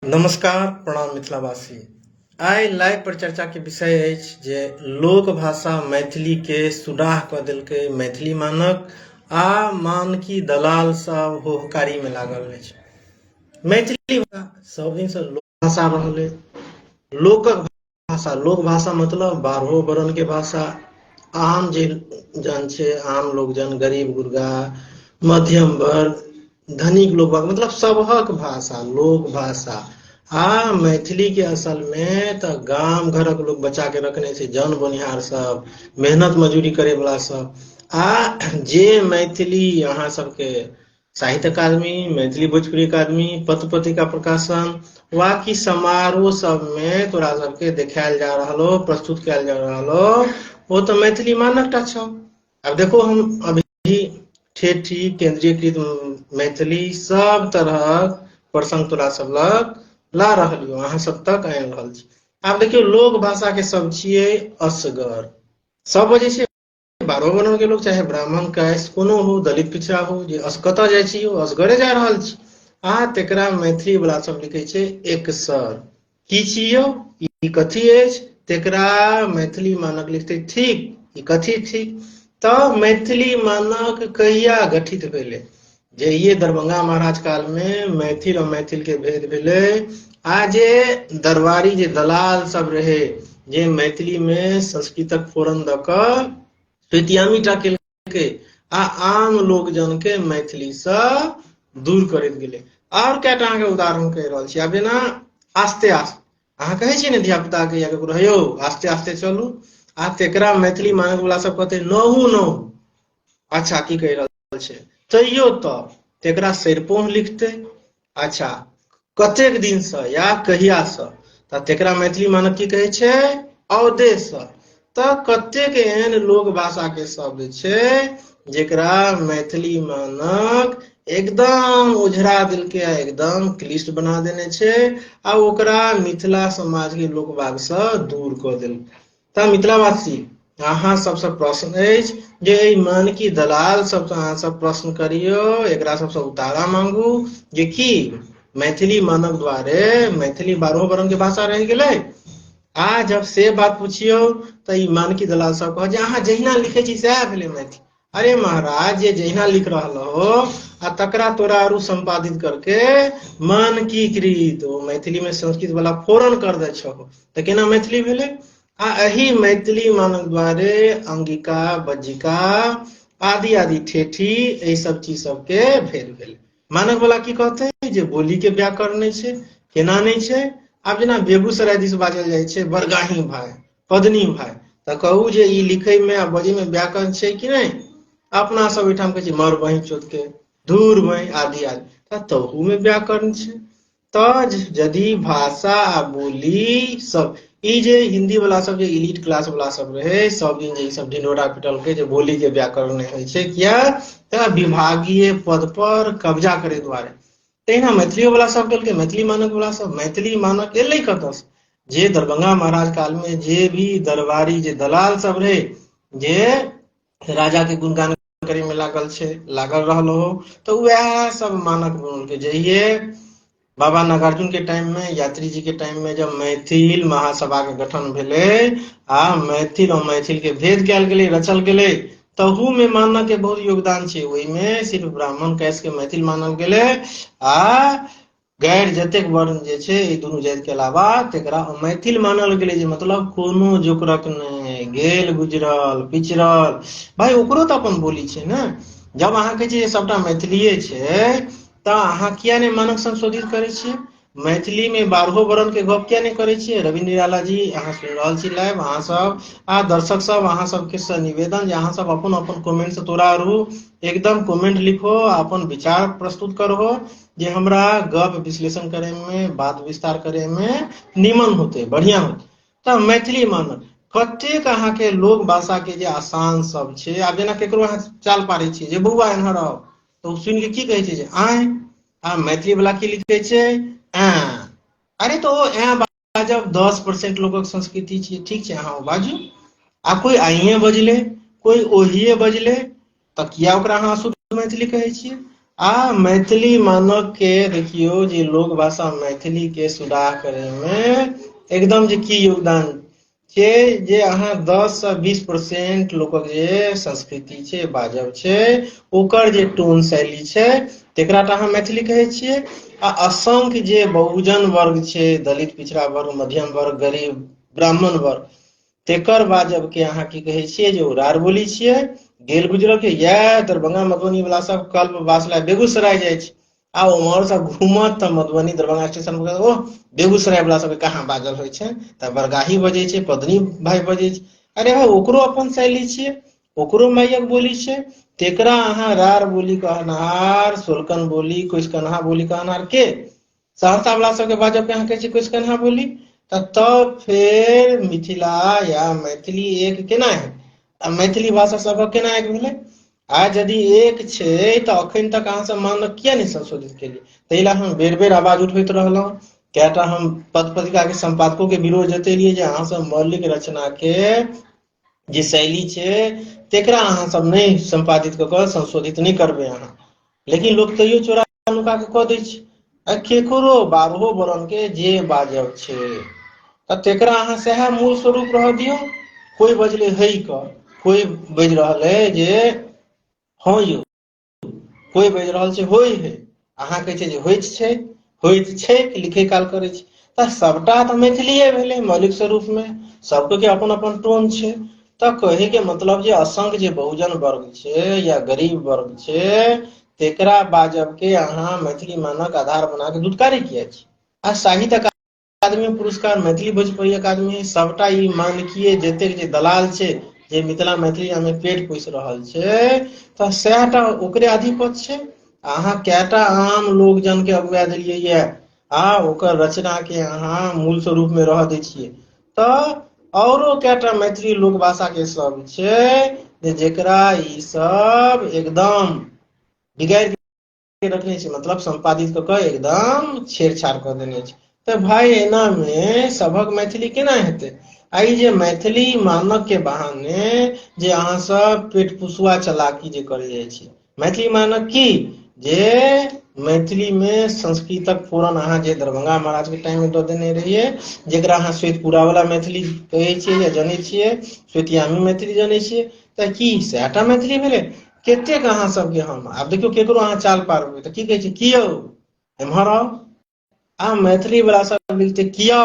नमस्कार प्रणाम मिथिलावासी। आइ लाइव पर चर्चा के विषय अछि जे लोक भाषा मैथिली के सुडाह कऽ देलकै मैथिली मानक आ मानकी दलाल सब होहकारी में लागल अछि। मैथिली भाषा सब दिन से लोक भाषा रहलै, लोकक भाषा, लोक भाषा मतलब बारहो वर्ण के भाषा, आम जे जन छै, आम लोक जन, गरीब गुरबा, मध्यम वर्ग, धनिक लोक वर्ग, मतलब सबहक भाषा लोक भाषा। आ मैथिली के असल में तऽ गाम घरक लोक बचा के रखने छै, जन बोनिहार सब, मेहनत मजदूरी करे वाला सब। आ जे मैथिली अहाँ सबके साहित्य अकादमी, मैथिली भोजपुरी अकादमी, पत्र पत्रिका प्रकाशन वा कि समारोह सबमे तोरा सबके देखायल जा रहल हो, प्रस्तुत कयल जा रहल हो, ओ तऽ मैथिली मानक टा छौ। आब देखो हम अभी ठेठी, केंद्रीयकृत मैथिली सब तरहक प्रसंग तोरा सब लग ला रहलियो, अहाँ सब तक आनि रहल छी। आब देखियौ लोक भाषा के सब छियै असगर, सब बजै छै बारहो वर्ण के लोग, चाहे ब्राह्मण कायस्थ कोनो हो, दलित पिछड़ा हो, जे कतऽ जाइ छी ओ असगरे जा रहल छी। आ तेकरा मैथिली वाला सब लिखै छै एकसर। की छी यौ, ई कथी अछि? तेकरा मैथिली मानक लिखतै ठीक, ई कथी ठीक? तऽ मैथिली मानक कहिया गठित भेलै? जहिये दरभंगा महाराज काल में मैथिल और मैथिल के भेद भेलै, आ जे दरबारी जे दलाल सब रहे, जे मैथिली में संस्कृतक फोरन दऽ कऽ पेतियामी टा केलकै आ आम लोक जन के मैथिली सँ दूर करैत गेलै। आओर कएटा अहाँके उदाहरण कहि रहल छी। आब जेना आस्ते आस्ते अहाँ कहै छियै ने धियापुता के या ककरो, हे यौ आस्ते आस्ते चलू, आ तेकरा मैथिली मानक वाला सब कहतै नहु नहु। अच्छा की कहि रहल छै, तैयो तऽ तेकरा सरिपोह लिखतै। अच्छा कतेक दिनसँ या कहियासँ, तऽ तेकरा मैथिली मानक की कहै छै, अवदेशसँ। तऽ कतेक एहन लोक भाषा के शब्द छै जेकरा मैथिली मानक एकदम ओझरा देलकै आ एकदम क्लिष्ट बना देने छै आ ओकरा मिथिला समाज के लोक भागसँ दूर कऽ देलकै। तऽ मिथिलावासी अहाँ सबसँ प्रश्न अछि जे एहि मानकी दलाल सबसँ अहाँ सब प्रश्न करियौ, एकरा सबसँ उतारा मांगू जे की मैथिली मानक द्वारे मैथिली बारहो वर्ण के भाषा रहि गेलै? आ जब से बात पुछियौ तऽ ई मानकी दलाल सब कहत जे अहाँ जहिना लिखै छी सएह भेलै मैथिली। अरे महाराज, जे जहिना लिख रहल हो आ तकरा तोरा आरू संपादित करके मानकीकृत ओ मैथिली में संस्कृत वाला फोरन कर दे छहो, तऽ केना मैथिली भेलै? आ एहि मैथिली मानक द्वारे अंगिका, बज्जिका आदि आदि ठेठी एहि सब चीज सबके भेद भेलै। मानक वाला की कहतै जे बोली के व्याकरण नहि छै, केना नहि छै? आब जेना बेगूसराय दिस बाजल जाइ छै बरगाही भाय, पदनी भाय, तऽ कहू जे ई लिखै में आ बजै में व्याकरण छै कि नहि? अपना सब ओहिठाम कहै छी मर बही चोत के, दूर बही आदि आदि, तऽ तहू में व्याकरण छै। तऽ यदि भाषा आ बोली सब ई जे हिंदी वाला सब जे इलीट क्लास वाला सब रहे, सब दिन जे ई सब ढिंढोरा पिटलकै जे बोली के व्याकरण नहि होइ छै, किया? तऽ विभागीय पद पर कब्जा करे दुआरे। तहिना मैथिलियो वाला सब केलकै, मैथिली मानक वाला सब। मैथिली मानक एलै कतऽसँ? जे दरभंगा महाराज काल में जे भी दरबारी जे दलाल सब रहे, जे राजा के गुणगान करे में लागल छै, लागल रहल हो, तऽ वएह सब मानक बनलकै। जहिये बाबा नागार्जुन के टाइम में, यात्री जी के टाइम में जब मैथिल महासभा के गठन भेलै आ मैथिल और मैथिल के भेद कयल गेलै, रचल गेलै, तहू में मानक के बहुत योगदान छै। ओहिमे सिर्फ ब्राह्मण कैस के मैथिल मानल गेलै आ गैर जतेक वर्ण जे छै ई दुनू जाति के अलावा तेकरा मैथिल मानल गेलै, जे मतलब कोनो जोकरक नहि, गेल गुजरल पिछड़ल, भाई ओकरो तऽ अपन बोली छै ने। जब अहाँ कहै छियै सबटा मैथिलीए छै तऽ अहाँ किया नहि मानक संशोधित करै छियै? मैथिली में बारहो वर्ण के गप किया नहि करै छियै? रविन्द्र निराला जी अहाँ सुनि रहल छी लाइव, अहाँ सब आ दर्शक सब, अहाँ सबके से निवेदन जे अहाँ सब अपन अपन कमेंट से तोरा रहू, एकदम कमेंट लिखो, अपन विचार प्रस्तुत करहो जे हमरा गप विश्लेषण करे में, बात विस्तार करे में नीमन होते, बढ़िया होते। तऽ मैथिली मानक कतेक अहाँके लोक भाषा के जे आसान सब छै। आब जेना केकरो अहाँ चाल पारै छियै जे बौआ एम्हर आउ, तऽ ओ सुनि के की कहै छै जे आँय, आ मैथिली वाला की लिखै छै ऐं। अरे तऽ ओ ऐं बाजब 10% लोकक संस्कृति छियै, ठीक छै अहाँ ओ बाजू, आ कोइ आइए बजलै, कोइ ओहिए बजलै, तऽ किया ओकरा अहाँ अशुद्ध मैथिली कहै छियै? आ मैथिली मानक के देखियौ जे लोक भाषा मैथिली के सुधार करे में एकदम जे की योगदान छै जे अहाँ 10 से 20% लोकक जे संस्कृति छै, बाजब छै, ओकर जे टोन शैली छै तेकरा टा अहाँ मैथिली कहै छियै। आ असंख्य जे बहुजन वर्ग छै, दलित पिछड़ा वर्ग, मध्यम वर्ग, गरीब ब्राह्मण वर्ग, तेकर बाजब के अहाँ की कहै छियै जे ओ रार बोली छियै, गेल गुजरल के। इएह दरभंगा मधुबनी वाला सब कल्प बास लए बेगूसराय जाइ छै आ उम्हर से घूमत तऽ मधुबनी दरभंगा स्टेशन पर ओह बेगूसराय वाला सबके कहाँ बाजल होइ छै, तऽ बरगाही बजै छै, पदनी भाई बजै छै। अरे भाई ओकरो अपन शैली छियै, ओकरो मायक बोली छै, तेकरा अहाँ रार बोली कहनहार, सोलकन बोली, कुशकन्हा बोली कहनहार के सहरसा वाला सबके बाजब के अहाँ कहै छियै कुशकन्हा बोली, तऽ तब फेर मिथिला या मैथिली एक केना है? आ मैथिली भाषा सबक केना एक भेलै? आ यदि एक छै तऽ अखन तक अहाँ सब मानक किया नहि संशोधित केलियै? ताहि लए हम बेर बेर आवाज उठबैत रहलहुँ। कएटा हम पत्र पत्रिका के संपादको के विरोध जतेलियै जे अहाँ सब मौलिक रचना के जे शैली छै तेकरा अहाँ सब नहि संपादित कऽ कऽ संशोधित नहि करबै अहाँ, लेकिन लोक तैयो चोरा नुका के कऽ दै छै। आ केकरो बारहो वर्ण के जे बाजब छै तऽ तेकरा अहाँ सएह मूल स्वरूप रहऽ दियौ। कोइ बजलै है कऽ, कोइ बाजि रहल है जे हँ यौ, कोइ बाजि रहल छै होइ है, अहाँ कहै छियै जे होइत छै, होइत छै लिखै काल करै छै, तऽ सबटा तऽ मैथिलीए भेलै मौलिक स्वरूपमे, सबके अपन अपन टोन छै। तऽ कहैके मतलब जे असंख्य जे बहुजन वर्ग छै या गरीब वर्ग छै तेकरा बाजब के अहाँ मैथिली मानक आधार बना के दुत्कारै किया छी? आ साहित्य अकादमी पुरस्कार, मैथिली भोजपुरी अकादमी, सबटा ई मानकीय जतेक जे दलाल छै जे मिथिला मैथिली हमे पेट पोसि रहल छै तऽ सएहटा ओकरे आधिपत्य छै। अहाँ कएटा आम लोक जन के अगुआ देलियै ये आ ओकर रचना के अहाँ मूल स्वरूप में रहऽ दै छियै, तऽ औरो कएटा मैथिली लोक भाषा के सब छै जे जेकरा ई सब एकदम बिगाड़ि के रखने छै, मतलब संपादित कऽ कऽ एकदम छेड़छाड़ कऽ देने छै। तऽ भाय एना मे सभक मैथिली केना हेतै? आ ई जे मैथिली मानक के बहाने जे अहाँ सब पेट पुसुआ चलाकी जे करै जाइ छी, मैथिली मानक की जे मैथिली मे संस्कृतक फोरन अहाँ जे दरभंगा महाराज के टाइम मे दऽ देने रहियै, जेकरा अहाँ श्वेतपुरा वाला मैथिली कहै छियै या जनै छियै, श्वेतयामी मैथिली जनै छियै, तऽ की सएहटा मैथिली भेलै? कतेक अहाँ सबके हम आब देखियौ केकरो अहाँ चाल पारबै तऽ की कहै छै, की यौ एम्हर आउ, आ मैथिली वाला सब लिखते किया,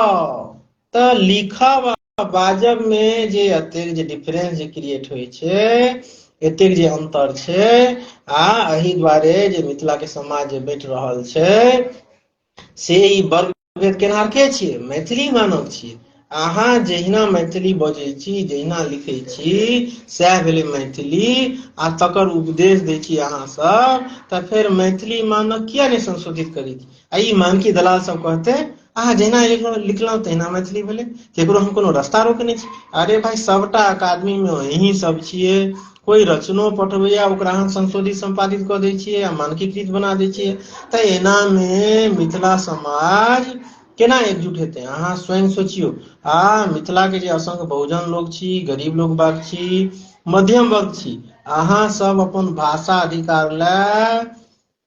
तऽ लिखब आ बाजब मे जे एतेक जे डिफरेंस जे क्रिएट होइ छै, एतेक जे अंतर छै, आ एहि दुआरे जे मिथिला के समाज जे बँटि रहल छै से ई वर्ग भेद केनहार के छियै? मैथिली मानव छियै। अहाँ जहिना मैथिली बजै छी, जहिना लिखै छी, सएह भेलै मैथिली, आ तकर उपदेश दै छी अहाँ सब, तऽ फेर मैथिली मानक किया नहि संशोधित करै छी? आ ई मानकी दलाल सब कहते अहाँ जहिना लिखलहुँ तहिना मैथिली भेलै, केकरो हम कोनो रास्ता रोकने छी? अरे भाई सबटा अकादमी मे अहीं सब छियै, कोइ रचनो पठबैया ओकरा अहाँ संशोधित संपादित कऽ दै छियै आ मानकीकृत बना दै छियै, तऽ एना मे मिथिला समाज केना एकजुट हेतै? अहाँ स्वयं सोचियौ। आ मिथिला के जे असंख्य बहुजन लोक छी, गरीब लोक बाग छी, मध्यम वर्ग छी, अहाँ सब अपन भाषा अधिकार लए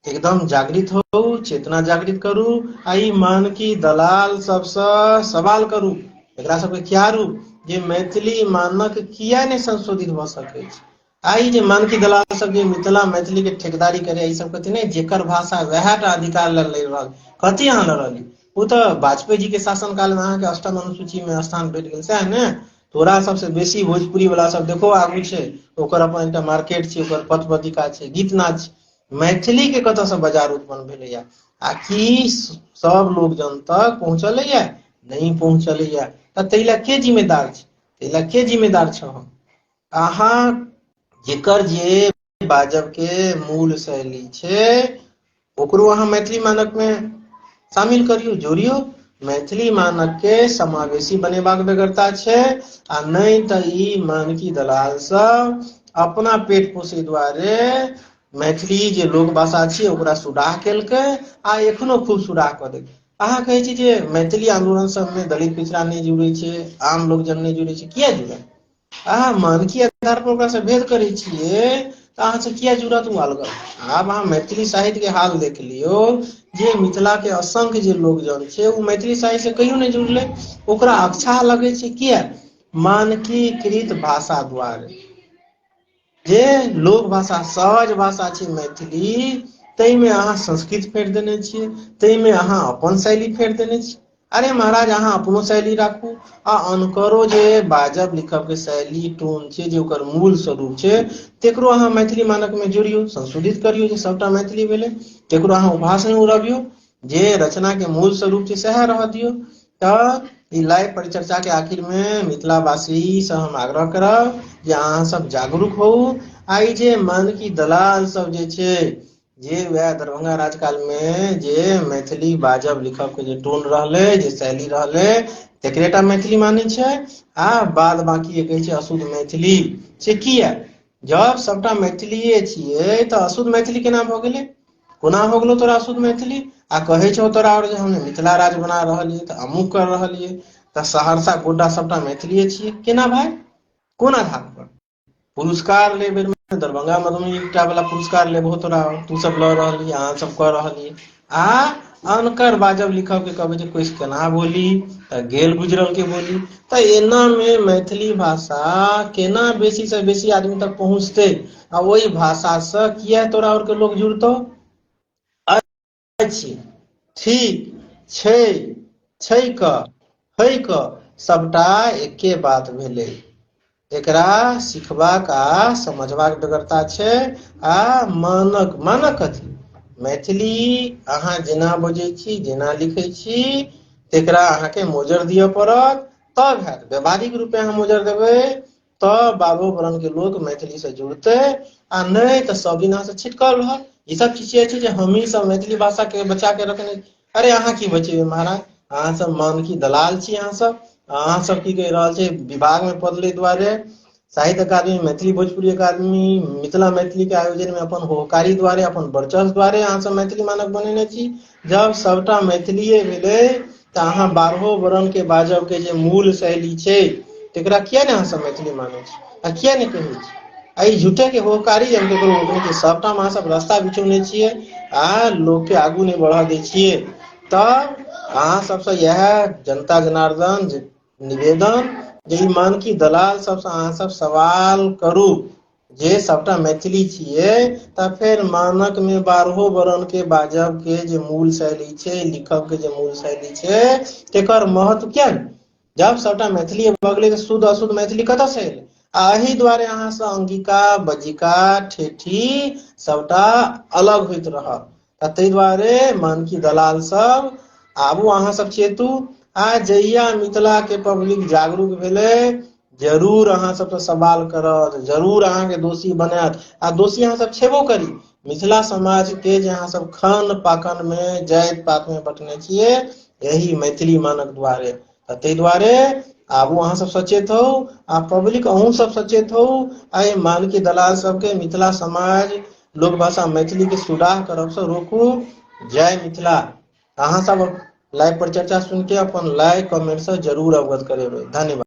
एकदम जागृत होउ, चेतना जागृत करू, आ ई मानकी दलाल सबसँ सवाल करू, एकरा सबके क्यारू जे मैथिली मानक किया नहि संशोधित भऽ सकै छै। आ ई जे मानकी दलाल सब जे मिथिला मैथिली के ठेकेदारी करे, ई सब कथी नहि, जेकर भाषा वएह टा अधिकार लए लड़ि रहल, कथी अहाँ लड़ रहली? ओ तऽ वाजपेयी जी के शासन काल में अहाँके अष्टम अनुसूची में स्थान भेट गेल, सएह ने? तोरा सबसँ बेसी भोजपुरी वाला सब देखो आगू छै, ओकर अपन एकटा मार्केट छै, ओकर पत्र पत्रिका छै, गीत नाच छै। मैथिली के कतऽसँ बाजार उत्पन्न भेलैया आ की सब लोक जन तक पहुँचलैया? नहि पहुँचलैया। तऽ ताहि लए के जिम्मेदार छै? ताहि लए के जिम्मेदार छौ? हम अहाँ जेकर जे बाजब के मूल शैली छै ओकरो अहाँ मैथिली मानक मे शामिल करियौ, जोड़ियौ। मैथिली मानक के समावेशी बनेबाक बेगरता छै, आ नहि तऽ ई मानकी दलाल सब अपना पेट पोसै दुआरे मैथिली जे लोक भाषा छै ओकरा सुडाह केलकै आ एखनो खूब सुडाह कऽ देलकै। अहाँ कहै छी जे मैथिली आंदोलन सबमे दलित पिछड़ा नहि जुड़ै छै, आम लोक जन नहि जुड़ै छै, किया जुड़ै? अहाँ मानकी आधार पर ओकरा से भेद करै छियै तऽ अहाँसँ किया जुड़त ओ अलगल। आब अहाँ मैथिली साहित्यके हाल देख लियौ जे मिथिलाके असंख्य जे लोकजन छै ओ मैथिली साहित्यसँ कहियो नहि जुड़लै, ओकरा अक्षाह लगै छै। किया? मानकीकृत भाषा दुआरे। जे लोक भाषा सहज भाषा छै मैथिली, ताहिमे अहाँ संस्कृत फेर देने छियै, ताहिमे अहाँ अपन शैली फेर देने छियै। अरे महाराज, अहाँ अपनो शैली राखू आ अनकरो जे बाजब लिखब के शैली टोन छै, जे ओकर मूल स्वरूप छै, तकरो अहाँ मैथिली मानकमे जोड़ियौ, संशोधित करियौ जे सभटा मैथिली भेलै। तकरो अहाँ उपहास नहि उड़बियौ, जे रचनाके मूल स्वरूप छै सएह रहऽ दियौ। तऽ ई लाइव परिचर्चा के आखिर मे मिथिलावासी से हम आग्रह करब जे अहाँ सब जागरूक होउ। आ ई जे मानकी दलाल सब जे छै, जे वएह दरभंगा राजकाल मे जे मैथिली बाजब लिखब के जे टोन रहलै, जे शैली रहलै, तकरे टा मैथिली मानै छै आ बाद बाकी कहै छै अशुद्ध मैथिली। से किया? जब सबटा मैथिलीये छियै तऽ अशुद्ध मैथिली केना भऽ गेलै? कोना हो गेलो तोरा अशुद्ध मैथिली? आ कहै छौ तोरा आओर जे हम मिथिला राज्य बना रहलियै तऽ अमुक कर रहलियै, तऽ सहरसा गोड्डा सबटा मैथिलीये छियै केना भाय? कोन आधार पर पुरस्कार ले बेर में दरभंगा मधुबनी टा वाला पुरस्कार लेबहो तोरा, तू सब लऽ रहलियै, अहाँ सब कऽ रहलियै आ अनकर बाजब लिखब के कहबै जे कोइ केना बोली तऽ गेल गुजरल के बोली। तऽ एना मे मैथिली भाषा केना बेसी से बेसी आदमी तक पहुँचतै आ ओहि भाषा से किया तोरा और के लोग जुड़तौ? अछि, ठीक, छै, छै क, है क, सबटा एके बात भेलै। एकरा सिखबाक आ समझबाक बेगरता छै। आ मानक, मानक कथी? मैथिली अहाँ जेना बजै छी, जेना लिखै छी, तेकरा अहाँके मोजर दिअ पड़त तब हैत। व्यावहारिक रूपे अहाँ मोजर देबै तऽ बाबो बरन के लोक मैथिली से जुड़तै, आ नहि तऽ सब दिन अहाँसँ छिटकल रहत। ई सब चीज छै जे हमही सब मैथिली भाषा के बचा के रखने। अरे अहाँ की बचेबै महाराज? अहाँ सब मानकी दलाल छी। अहाँ सब की कहि रहल छै? विभाग में पद लै दुआरे साहित्य अकादमी, मैथिली भोजपुरी अकादमी, मिथिला मैथिली के आयोजन में अपन होहकारी दुआरे, अपन वर्चस्व दुआरे अहाँ सब मैथिली मानक बनेने छी। जब सबटा मैथिलीये भेलै तऽ अहाँ बारहो वर्ण के बाजब के जे मूल शैली छै तकरा किया ने अहाँ सब मैथिली मानै छी आ किया ने कहै छी? आ ई झूठे के होहकारी जे हम ककरो रोकने छी, सबटा अहाँ सब रास्ता बिछौने छियै आ लोक के आगू नहि बढ़ऽ दै छियै। तऽ अहाँ सबसँ इएह जनता जनार्दन जे निवेदन जे ई मानकी दलाल सबसँ अहाँ सब सवाल करू जे सबटा मैथिली छियै तऽ फेर मानक मे बारहो वर्ण के बाजब के जे मूल शैली छै, लिखब के जे मूल शैली छै, तेकर महत्व किया ने? जब सबटा मैथिली भऽ गेलै तऽ शुद्ध अशुद्ध मैथिली कतऽ से एलै? आ एहि दुआरे अहाँ सब अंगिका, बज्जिका, ठेठी सबटा अलग होइत रहत। तऽ ताहि दुआरे मानकी दलाल सब आबू, अहाँ सब चेतू। आ जहिया मिथिला के पब्लिक जागरूक भेलै, जरूर अहाँ सबसँ सवाल करत, जरूर अहाँके दोषी बनायत। आ दोषी अहाँ सब छेबो करी। मिथिला समाज के जे अहाँ सब खन पाखन में जाति पात में बटने छियै यही मैथिली मानक दुआरे। तऽ ताहि दुआरे आबू अहाँ सब सचेत हो आ पब्लिक अहूँ सब सचेत हो। आ एहि मानकी दलाल सबके मिथिला समाज लोक भाषा मैथिली के सुडाह करब से रोकू। जय मिथिला। अहाँ सब लाइव पर चर्चा सुन के अपन लाइक कमेंट से जरूर अवगत करेबै। धन्यवाद।